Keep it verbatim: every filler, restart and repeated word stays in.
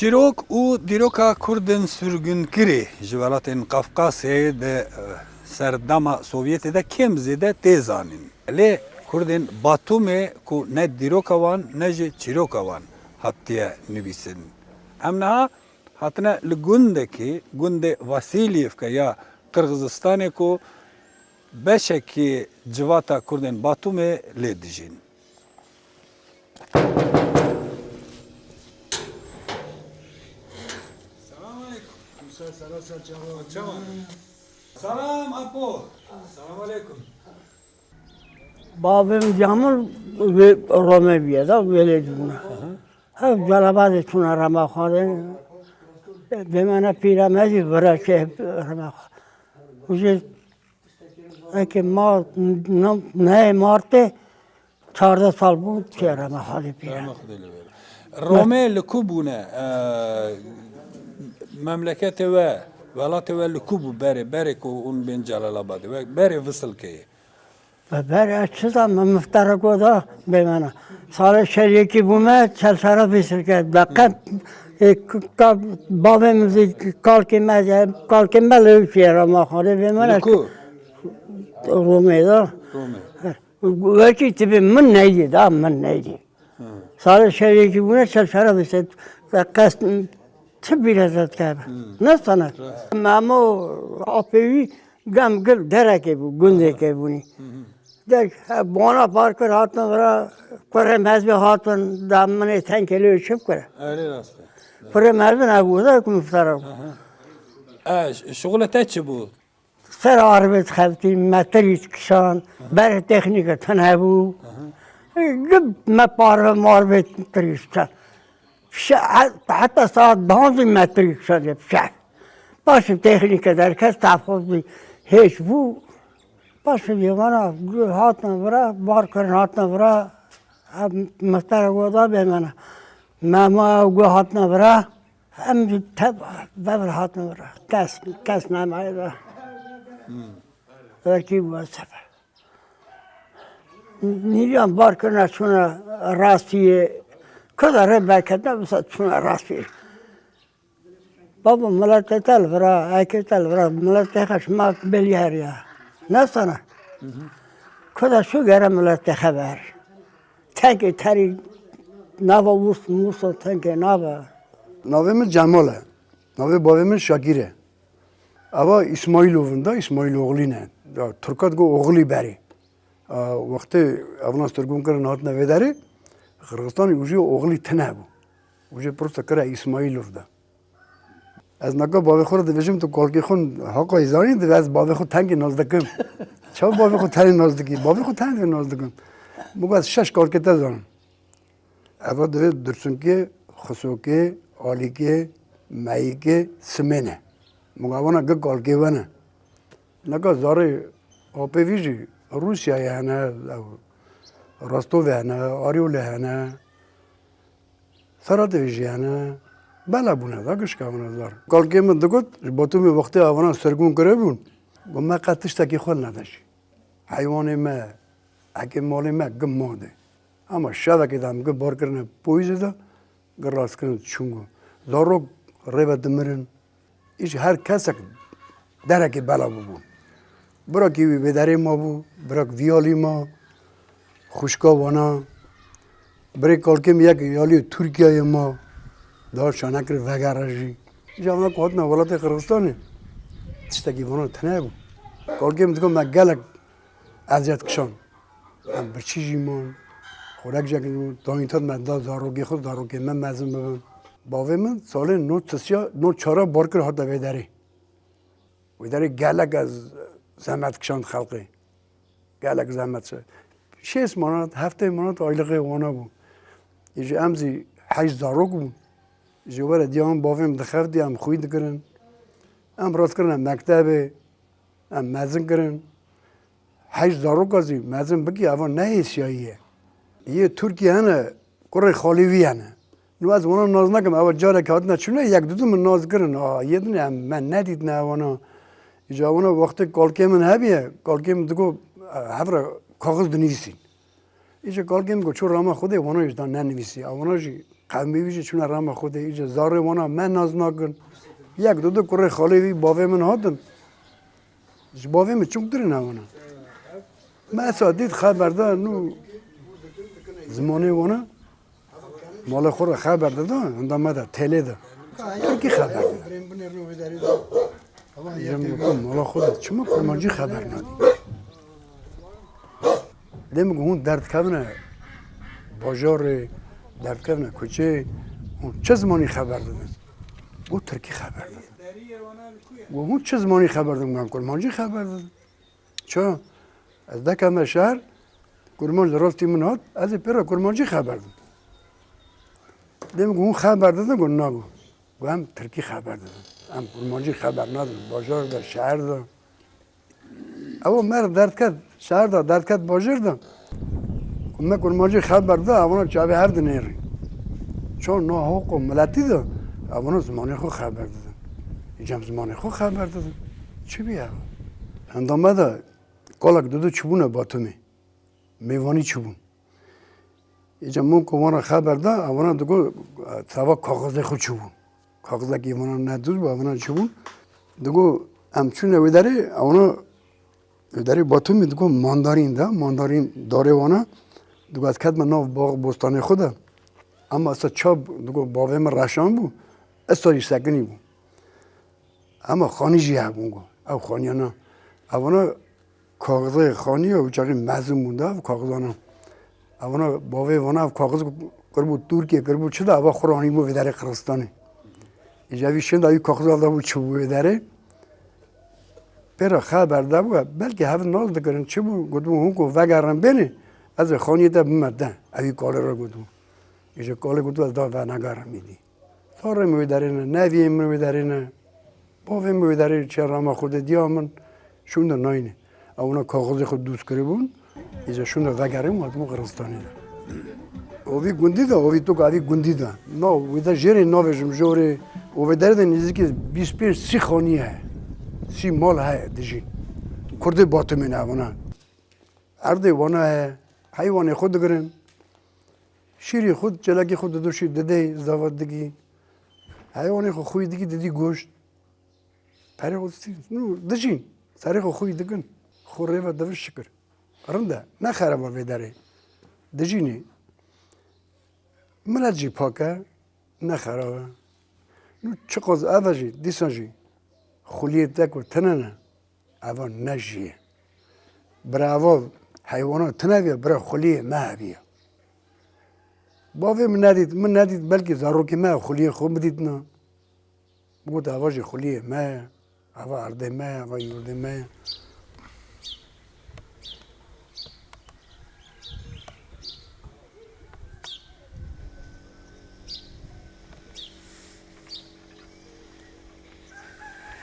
Çîrok û dîroka Kurdên sirgunkirî ji welatên Qafqasyayê di, e, serdema Sovyetê de kêm zêde tê zanîn. Lê Kurdên Batûmê ku ne dîroka wan ne jî çîroka wan hatiye nivîsin. Em niha hatine li gundekî, gundê Vasilyevke ya Qirxizistanê ku beşekî civata Kurdên Batûmê lê dijîn. Selam aleyküm. Selam, selam, selam. Selam, apo. Selam aleyküm. Bavê min camir wê Romê bûye da, wê lê dibûne. Ev Celebadê çûne Remaxanê. Demene pîre me jî vira çê Remaxan. Û jî eke ma, ne, neyê Martê, çardeh sal bû, çê Remaxanê pîre. Rema Xwedê li wê. Romê li ku bûne? E, memleketê we, welatê we li ku bû berê, berê ku hûn bên Celalabadê we, berê Visilkeyê? Ber ez çi zanim, min miftara goda bêmena. Salê şeriyekî bûme, çel sera vîsirke. Deqe, e, ka-, bavê min zî kalkê me, e, kalkê me li wî piyê Remaxanê bêmena. Li ku? Romê da. Romê. He. Wekî tibê min neyê da, min neyê. Hı. Salê şeriyekî bûne, çel sera vîsirke. Qest, çi bîre zet keve? Hı. Ne sana? Rast. Memo apê wî Gem gil derekê bû, gundekê bûnî. Hı hı. Der, he, bona par kir, hatin vira, kurê mezbê hatin, da minê tenkê lê çi bikire? Erê rast e. Kurê mezbê nebû, da ku miftara bû. Aha. E, ş-, şuxulê te çi bû? Ser arbê dixevtî, metirî dikişan, aha, berê teknîke tune bû. Aha. Gib me parve marvê tirîşte. Fişe-, he-, heta saet duwazdeh metrî kişandê fişek. Paşê teknîke derket, tevxozî hêç bû. Paşê dêvana gu-, hatin vira, bar kirin hatin vira. Em miftara goda bêmene. Mema gu hatin vira. Em jî tev-, vevir hatin vira. Kes, kes nemaye da. Hmm. Erkî bû sefer. Nîviyan bar kirine çûne rastiyê. Ku de rê berketine, wisa çûne rastiyê. Babo, miletê te li vira, ekê te li vira, miletê xwe şima belî heriya. Ne sana? Hı hı. Ku de şu gere miletê xwe ver. Tenkê terî nava wûs, mûsa tenkê nava. Navê min Cemal e. Navê bavê min Şakîr e. Eva Îsmaîlov in da, Îsmaîloglî ne. Ya, Tirka digo oxlî berê. A, wextê evna sirgûn kirin hatine vê derê, Qirxizistanê û jî oxlî tine bû. Û jî pirsa kire Îsmaîlov de. Ez naka bavê xwe re dibêjim, tu kalkê xwe haqayî zanî, divê ez bavê xwe tengê nas dikim. Çawa bavê xwe tenê nas dikî? Bavê xwe tenê nas dikim. Min got, ez şeş kalkê te zanim. Eva divê Dursunkê, Xisokê, Alîkê, Meyîkê, Simê ne. Min got, vana gi kalkê we ne. Neka zarê apê vî jî Rûsyayê hene, ew Rostovê hene, Aryolê hene, Saratê jî hene. Bela bûne da gişka vana zar. Kalkê min digot, ji Batumê wextê avana sirgûn kiribûn, got, me qet tiştekî xwe nede jî. Heywanê me, ekê malê me gim ma de. Ama şevekê de em gi bar kirine poyîzê de, gi rast kirin çûn gu. Zarok rê ve dimirin. Îş her kesek derekê bela bûbûn. Birakî wî vê derê ma bû, birak vî alî ma, xwişka wana, birê kalkê min yek alî Tirkiyeyê ma, daha şanekir vegere jî. Îja wana ku hatina welatê Qirxizistanê, tiştekî vana tune bû. Kalkê min digot me gelek eziyet kişand. Em birçî jî man. Xorek jek jî man. Tanî tat me da zarokê xwe, zarokê me mezin bibin. Bavê min salên nod sisiya, nod çara bar kir hate vê derê. Wê derê gelek ez zehmet kişand xelkê. Gelek zehmet çi. Şêst manat, heftê manat aylixê wana bû. Î ji em zî heşt zarok bûn. Ji were diya min bavê min dixevtî, em xwîn dikirin. Em rast kirine mektebê. Em mezin kirin. Heşt zaroka zî mezin bikî, eva ne hêsiyayî ye. Yê Tirkiyê hene, kurê xalê wî hene. Nu ez wana nas nakim, eva careke hatine çûne, yek du din min nas kirin. A, yê din em, me nedîtine ewana. Îca wana wextê kalkê min hebiye, kalkê min digo, e, hev re kaxiz dinivîsîn. Îca kalkê min got, çû rama Xwedê, wana jî da nenivîsî. A wana jî Qewmê wî jî çûne rema Xwedê, îca zarê wana me nas nakin. Yek du du kurê xalê wî bavê min hatin. Ji bavê min çûk dirî ne wana. Me esa dît xeber da nû zimanê wana. Mala xwe re xeber dida, hunda me de têlê de. Tirkî xeber dida. Jem ku mala xwe de çima kurmancî xeber nadî? Lê min got, hûn derdkevine bajarê, derdkevine kuçê, hûn çi zimanî xeber didin? Got, tirkî xeber didin. Got, hûn çi zimanî xeber didin? Got, kurmancî xeber didin. Çi? Ez dekeme şer, kurmanc li rastî min hat, ez ê pê re kurmancî xeber dim. Dê min got, hûn xeber didin? Got, na, got. Got, em tirkî xeber didin. Em kurmancî xeber nadin. Bajar de, şehir de. Ew me re derdket, şehir de, derdket bajar de. Got, me kurmancî xeber da, ewana çavê hev dinêrin. Ço na hok û miletî de, ewana zimanê xwe xeber didin. Îcem zimanê xwe xeber didin. Çi bî ev? Henda me de kalek dudu çûbûne Batumê. Mêvanî çûbûn. Îca min ku wan re xeber da, ewana digot, teva kaxizê xwe çûbûn. Kaxizekî vana ne dûr bû, vana çûbûn. Digot, em çûne wê derê, ewana wê derê Batumê digot mandarîn da, mandarîn darê wana. Digot, ez ketime nav bax bostanê xwe de. Ama esa çap, digot, bavê min reşan bû, esa jî sekinî bû. Ama xanî jî hebûn got. Ew xaniyana, evana kaxizê xaniya û çaxî mezin bûn da ev kaxizana. Evana bavê vana ev kaxiz kiribû Tirkiye, kiribû çi da, eva xwe ranîbû vê derê Qiristanê. Îca vî şinda wî kaxiza da bû çûbû vê derê. Pê re xeber da bû, belkî hev nas dikirin, çi bû, gotibû, hûn ku vegerin bênê, ez ê xaniyê te bime te. Ev wî kalê re gotibû. Îca kalê gotibû, ez da venegerim îdî. Zarê min wê derê ne, neviyê min wê derê ne. Bavê min wê derê çi rama xwe de diya min, şûnde nayne. Ewna kaxizê xwe dûst kiribûn, îca şûnde vegerin, û hatin Qiristanê de. O vî gundî de, o vî toka vî gundî de. Na, wê de jêrê navêjim jorê, û vê derê de nêzîkî bîst pênc sî xanî heye. Sî mal heye dijîn. Kurdê Batumê ne ewna. Erdê wana heye, heywanê xwe digirin. Şîrê xwe, çelekê xwe dido şîr didê, zava digî. Heywanê xwe xwî digî, didî goşt. Perê xwe distî. Nû dijîn. Serê xwe xwî dikin. Xwe rêve divin şikir. Rind e. Ne xeraba vê derê. Dijînê. Milet jî pak e. Ne xerab e. Nû çiqas ev e jî, dîsan jî. Xuliyê te ku tine ne. Eva ne jî ye. Bira eva heywana tune viya, bira xuliyê me heviya. Bavê min nedît, min nedît, belkî zarokê me xuliyê xwe bidîtina. Got, eva jî xuliyê me ye, eva erdê me ye, eva yurdê me ye.